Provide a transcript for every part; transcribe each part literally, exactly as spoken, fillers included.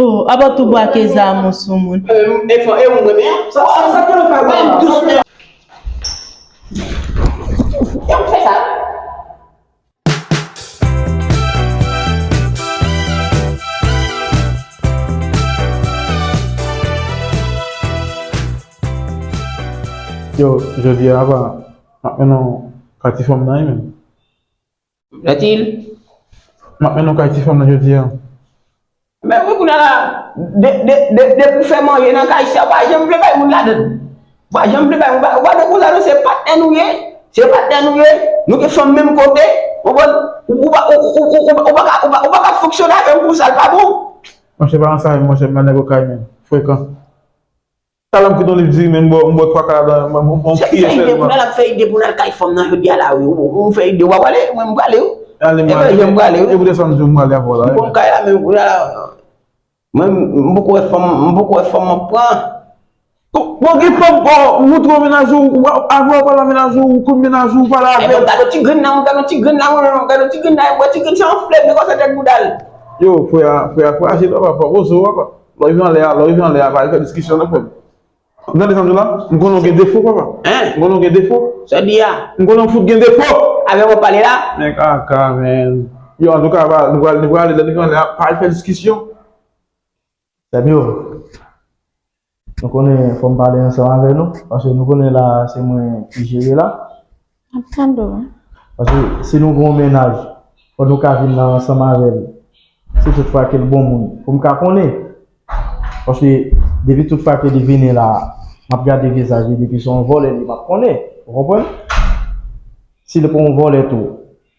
Oh, apa tou brake zam ou sou moun? E fò, e ou mwen, men sa, sa, sa ke nou fè, mwen, dousman. Yo, fè sa. Yo, jodi a, apa, m ap mennen w kay ti fanm nan, wi, menm. Latil. M ap mennen w kay ti fanm nan jodi a. Men wi, kounye a la, de, de, de, depi w fè manje nan kay sa, ou pa janm vle bay moun ladann. Ou pa janm vle bay moun, ou pa, ou pa gen pou sa non, se patnè nou ye. Se patnè nou ye. Nou gen fanm menm kote. Ou konprann? Ou, ou pa, ou, ou, ou, ou, ou pa ka, ou pa, ou pa ka fonksyone avè m pou sa, l pa bon. Monchè, pa ansanm, monchè, m nan nèg okay, men. Frekan. Talè m kite yon liv diri, men m bwè, m bwè twa kay ladan, m, m, m, m kriye sèlman. Se ki fè ide pou n al, ap fè ide pou n al kay fanm nan jodi a la, wi. Ou, ou fè ide, w ap prale, mwen m prale, wi. Ale, m prale. Ebyen, jan m prale, wi. E poutèt sa m di w m prale avè w la, m kay la, men, la, mwen, m, m poko wè fanm, m poko wè fanm m ap pran. Bon, bon, gen fanm, bon, ou montre w mennaj ou, ou, avè w pale a mennaj ou, ou konn mennaj ou, ou pale avè l. Ebyen, gade yon ti grenn la, gade yon ti grenn la, gade yon ti grenn la, bwè ti grenn sa anfle, men konsa tèt bouda l. Yo, frè a, frè a, frè a, se papa, papa, ozo, papa. Lè w rive anlè a, lè w rive anlè a, pa al fè diskisyon non, frè m. Ou tande sa m di w la? M konnen w gen defo, papa. Hein? M konnen w gen defo. Sa w di a? M konnen w fout gen defo. Avè w pale la? Men kaka, men. Yo, antouka, nou pral, nou pral ale, lè nou ale, pa al fè diskisyon. Sèm yo, nou konnen fò m pale ansanm avè nou, paske nou konnen la, se mwen ki jere la. M ap tande w. Paske si nou gen yon mennaj, fò nou ka vin la ansanm avè l. Si tout fwa ke l bon moun, pou m ka konnen. Paske depi tout fwa ke li vini la, m ap gade vizaj li, depi se yon vòlè li, m ap konnen. Ou konprann? Si li pa yon vòlè tou,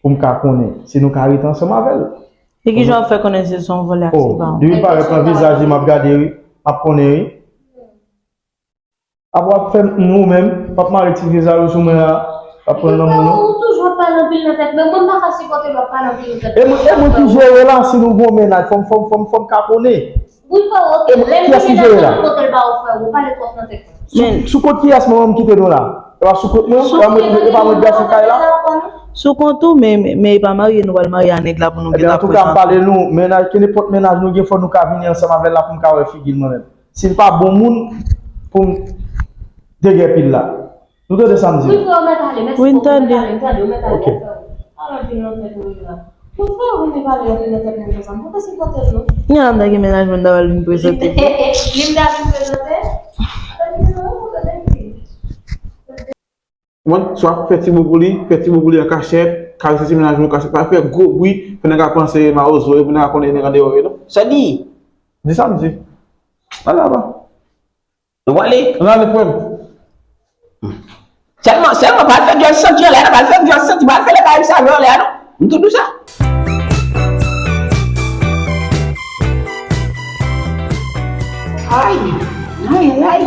pou m ka konnen, si nou ka rete ansanm avè l. E kijan w ap fè konnen si se yon vòlè ak se pa yon? Depi l parèt nan vizaj li, m ap gade, wi. M ap konnen, wi. Apre w ap fè m ou menm, w ap mare ti vye sa yo sou mwen a, w ap pran nan moun, non? Ou toujou ap pale anpil nan tèt mwen, mwen m pa ka sipòte lè w ap pale anpil nan tèt mwen. E mwen, e mwen ki jere la, si nou gon mennaj, fò m, fò m, fò m, fò m ka konnen. Wi, frè, oke. E mwen, kiyès ki jere la? Kote l ba ou, frè, ou pale twòp nan tèt mwen. Sou, sou kont kiyès mwen menm m kite nou la? E pa sou kont mwen, e pa mwen, e pa mwen ki gason kay la? Sou kont ou, men, men, men e pa marye, nou pral marye a nèg la pou nou gentan prezante. Ebyen, antouka, m pale nou, mennaj, ke nenpòt mennaj nou gen, fò nou ka vini ansanm avè l la pou m ka wè figi l mwen menm. Si l pa bon moun pou m degèpi l la. Nou tande sa m di? Wi, frè, w mèt ale, mèsi bokou, w mèt ale, m tande, w mèt ale, frè. Ala vin nan tèt mwen la. Bon, frè, ou vin pale anpil nan tèt mwen konsa, m poko sipòte l non. Ni an dage mennaj mwen ta pral vin prezante. Li m ta vin prezante? Tande non, ou tande m di. Mwen, swa fè ti mo pou li, fè ti mo pou li an kachèt, karese ti mennaj mwen an kachèt, pa fè gwo bri, pou nèg la panse mawozo, pou nèg la konnen nèg andeyò ye non. Sa di? Di sa m di. Ala ba. Nou prale? Ann ale, frè m. Sèlman, sèlman, pa al fè dyòl santi anlè a non, pa al fè dyòl santi, pa al fè lè kay sa yo anlè a non. M tou di w sa. Ay, ay, ay.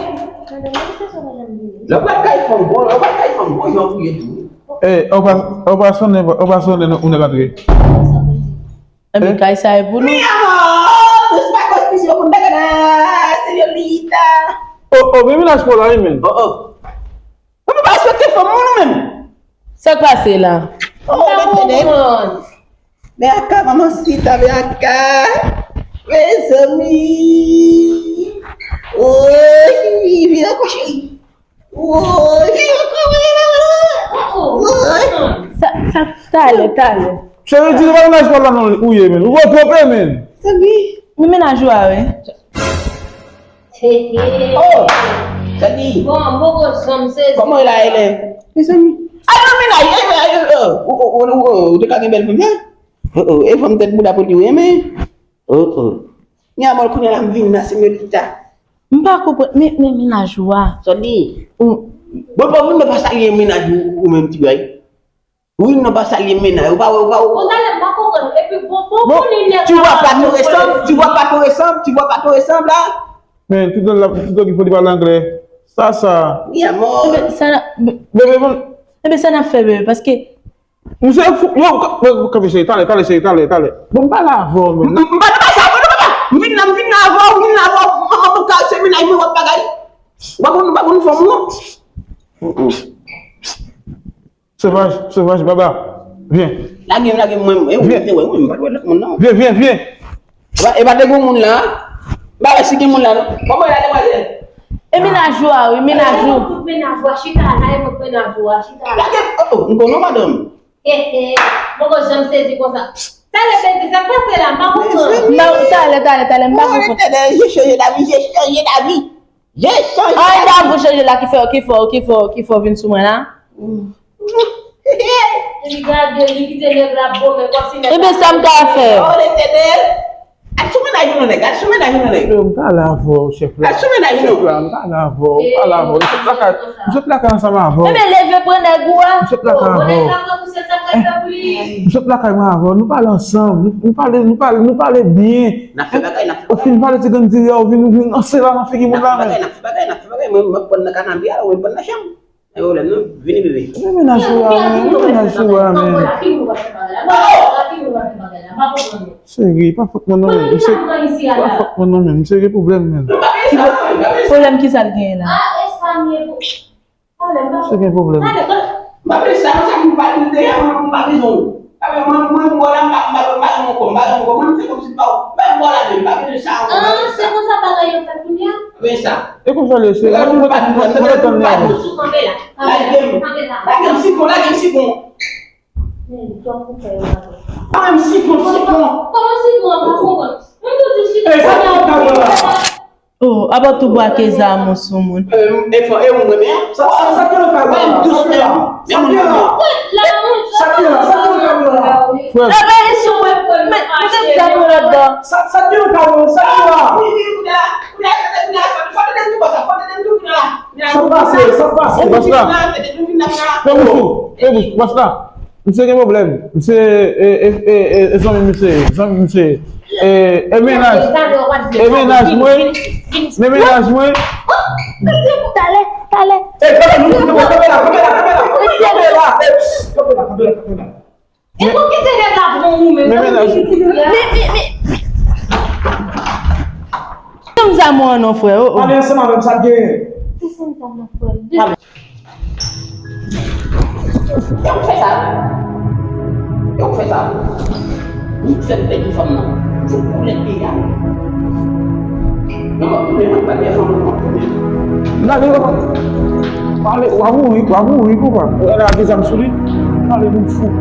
Lè w pral kay fanm, bon, lè w pral kay fanm, bon jan pou ye tou. E, ou pa, ou pa sonnen, ou pa sonnen, ou nèg antre. Enben, kay sa e pou nou. Mi amor! Doucement, cosquillo, punta cana, señorita. Oh, oh, men mennaj pa w la, wi, men. Oh, oh. Ou pa respekte fanm moun, ou menm. Sa k pase la? Oh, men tennè. Men aka, mamacita, men aka. Mezanmi. Oy, vin ankò, cheri. Woy, vin ankò, woy. Sa, sa, talè, talè. Cheri, di nou pa mennaj pa w la non, ou ye, men. Ou twonpe, men. Sèvi. Men mennaj ou a, wi. Oh, sèvi. Bon, m poko janm sezi. Kòman e la, Elen? Mezanmi. Ay, nan mennaj, ay, ay, ay, oh, ou, ou, ou, ou, ou te ka gen bèl fanm, sa? Oh, oh, e fanm tèt bouda pou li, wi, men. Oh, oh. Mi amor, kounye a la m vin la, señorita. M pa konprann, men, men mennaj ou a. Sa w di? Ou. Bon, bon, vin non pa salye mennaj ou, ou menm ti bway. Wi, non pa salye mennaj, ou pa wè, ou pa wè. Bon, talè, m pa konprann. Epi, bon, bon, bon, li nèg tu vois pas tout ressemble, tu vois pas tout ressemble, tu vois pas tout ressemble la. Men, tout nèg la, tout nèg ki fò li pale anglè. Sa, sa. Mi amor. Ebyen, sa, bebe, bon. Ebyen, sa n ap fè, bebe, paske Misye fou, yo, yo, kanpe cheri, talè, talè, cheri, talè, talè. Bon, m pale avè w, men. M, m pa nan sa, non, non, papa. M vin la, m vin la avè w, m vin la avè w. Manman, mwen ka se mennaj mwen, w ap bagay. Ou pa konn, ou pa konn fanm ou, non. Mm, mm. Sovaj, sovaj, baba. Vyen. Lage m, lage m, mwen, mwen, mwen, mwen, mwen, m pa dwe lòt moun, non. Vyen, vyen, vyen. E pa, e pa te gon moun la. Ala si gen moun la, non? Kòman la, demwazèl? E mennaj ou a, wi, mennaj ou. Tout mennaj ou a, chita la, e mwen mennaj ou a, chita la. Lage, oh, oh, m konnen w, madanm. He, he, mwen ko janm sezi konsa. Talè, bebe, sa k pase la? M pa konprann. Non, talè, talè, talè, m pa konprann. J'ai changé d'avis, j'ai changé d'avis. J'ai changé d'avis. An, e pa vou chanje la ki fè, ki fè, ki fè, ki fè w vin sou mwen la? Li gade, li kite nèg la bon, men kòmsi nèg la. Ebyen, sa m ka fè? Oh, Letènèl. Al sou mennaj ou non, nèg, al sou mennaj ou non, nèg. Yo, m pale avè w, chèf la. Al sou mennaj ou non. Chèf la, m pale avè w, m pale avè w. M sot lakay, m sot lakay ansanm avè w. Ebyen, leve pran nèg ou a. M sot lakay avè w. Bon, nèg la pran pou se sa k pral fè pou li. M sot lakay mwen avè w, nou pale ansanm, nou, nou pale, nou pale, nou pale byen. N ap fè bagay, n ap fè bagay. Ou fin pale ti grann diri a, ou vin, ou vin ranse la nan figi moun la, men. N ap fè bagay, n ap fè bagay, n ap fè bagay. Mwen, mwen pran nan kanapye a, ou mwen pran nan chanm. Gen pwoblèm non, vini bebe. Men mennaj ou a, men, men mennaj ou a, men. Seri, pa fòt mwen non, men. Seri, pa fòt mwen non, men. Misye gen pwoblèm, men. Pwoblèm ki sa l genyen la? Misye gen pwoblèm. M pa vle sa, sa pou pa di deyò, mwen, mwen pa bezwen ou. Pa vle, mwen, mwen, mwen la, m pa, m pa, m pa bezwen ou ankò, m pa bezwen ou ankò, mwen, m fè kòmsi m pa, m pa, m pa la menm, m pa bezwen sa ankò, m pa bezwen sa. Ah, se konsa bagay yo fèt kounye a? E konsa l ye, se mwen, mwen, mwen, mwen, mwen, mwen, mwen, mwen, mwen, mwen, mwen, mwen, lage m, lage m sitwon, lage m sitwon. Men, twòp pou fè yo la. Pa menm sitwon, sitwon. Kòman sitwon an pa konprann? Mwen toujou chita. Ey, sa ki yon kado la? Oh, apa tou bwake zam ou sou moun. E fò, e ou mwen men. Sa, sa, sa ki yon kado la? Sa ki la? Sa ki la? Sa ki yon kado la? Frè. Sa ki yon kado? Sa, sa ki yon kado? Sa ki la? Sa pase, sa pase. Bòs la. Fè bouch ou, fè bouch, bòs la. Misye gen pwoblèm. Misye, e, e, e, e, e zanmi misye, zanmi misye. E, e mennaj, e mennaj mwen, men mennaj mwen. Talè, talè. E, kanpe la, kanpe la, kanpe la, kanpe la. Kanpe la, kanpe la, kanpe la. E pou kite nèg la pran ou menm. Men mennaj. Men, men, men. Desann zam ou an non, frè, oh, oh. Pale ansanm avè m, sa k genyen? Desann zam nan, frè. E ou k fè sa? E ou k fè sa? Ou k fè m pèdi fanm nan. Ou fout koulèt peyi a. Non, m ap tounen, mwen, m pa gen fanm nan, m ap tounen. Gade, pale, w a mouri, w a mouri, konpa. Ou la gen zam sou li? Pale moun fou.